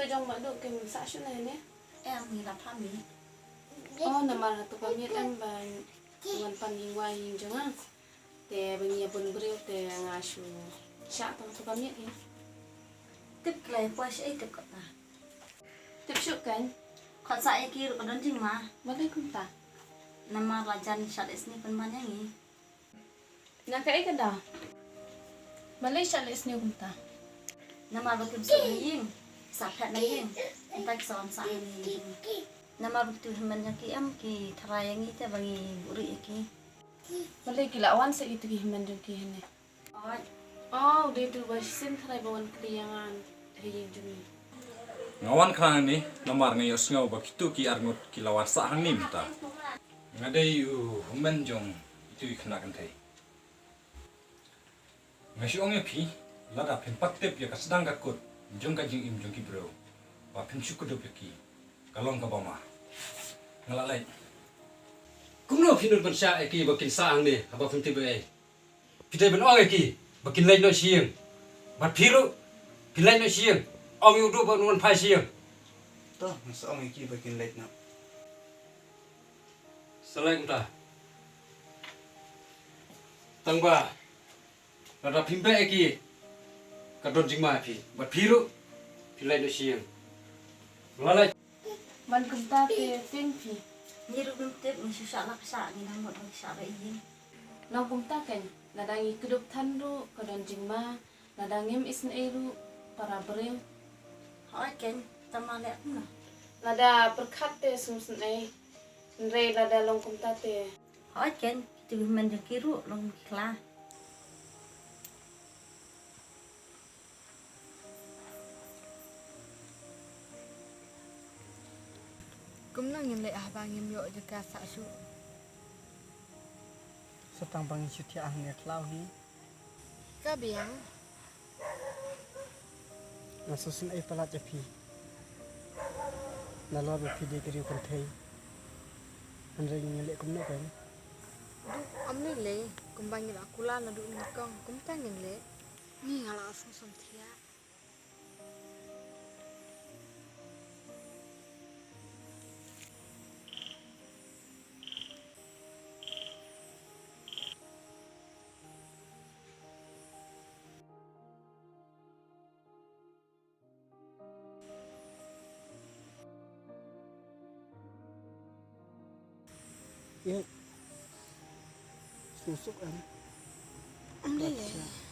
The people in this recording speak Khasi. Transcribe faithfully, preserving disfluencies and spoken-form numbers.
Jong Bah Duh kim sah shuh ne ne? Em, ngi la pham ïa. Oh, namar hato ka miet em ba wan pan ïing wai ïing jong nga. Te ba ngi ïa bun briew te nga shu shah tang hato ka miet ïa. Tip klai poi shi ei tip kata. Tip shuh kan. Khot sah ïa ki ruh ka don jingma. Balei kumta? Namar la jan shah leh sniew pynban ïa ngi. Na kaei ka daw? Balei shah leh sniew kumta? Namar ba kim suk na ïing. Sah phet na ïing. Mynta ki sa wan sah na ïing. Namar ba kitu hynmen jong ki em ki tharai ïa ngi te ba ngi buhrieh ïa ki. Balei ki la wan sa itu ki hynmen jong ki hynne? Oi. Oh, dei tu ba shisien tharai ba wan kylli ïa nga ha ïing jong ngi. Nga wan khnang hangne namar nga ïohsngew ba kitu ki arngut ki la wan sah hangne mynta. Nga dei u hynmen jong itu i khynnah kynthei. Nga shu ong ïa phi, lada phim pat tip ïa ka sdang ka kut jong ka jingim jong ki briew, ba phim shu kdup ïa ki, ka long kaba ma. Nga la leit. Kumno phi nud ban shah ïa ki ba kin sah hangne haba phim tip ei ei? Phi dei ban ong ïa ki ba kin leit noh sha ïing. Bad phi ruh phin leit noh sha ïing. Ong ïa u Duh ba un wan phai sha ïing. To, nga sa ong ïa ki ba kin leit noh. Sa leit kumta. Tang ba lada phim beh ïa ki ka don jingma ïa phi. Bad phi ruh phin leit noh sha ïing. Nga la leit. Ban kumta te tieng phi. Ngi ruh ngim tip, ngi shu shah la ka shah, ngi nang mut ban shah ba ïing. Nang kumta kein, lada ngi kdup than ruh ka don jingma, lada ngim isynei ruh para briew. Hooid kein, tang ma leh kumno? Lada pyrkhat te sngewsynei. Hynrei lada long kumta te. Hooid kein, kitu ki hynmen jong ki ruh long ki kla. Kumno ngin leh haba ngim ïoh jaka sah shuh? Sa tang ba ngin shu thiah hangne khlaw hi. Ka biang. Nga sngewsynei palat ïa phi. Nalor ba phi dei ka riew kynthei. Hynrei ngin leh kumno kein? Duh, ym lei lei, kumba ngi la kular naduh nyngkong, kumta ngin leh. Ngi nga la sngewsynei thiah. Ïa. Suk suk em. Ym lei lei.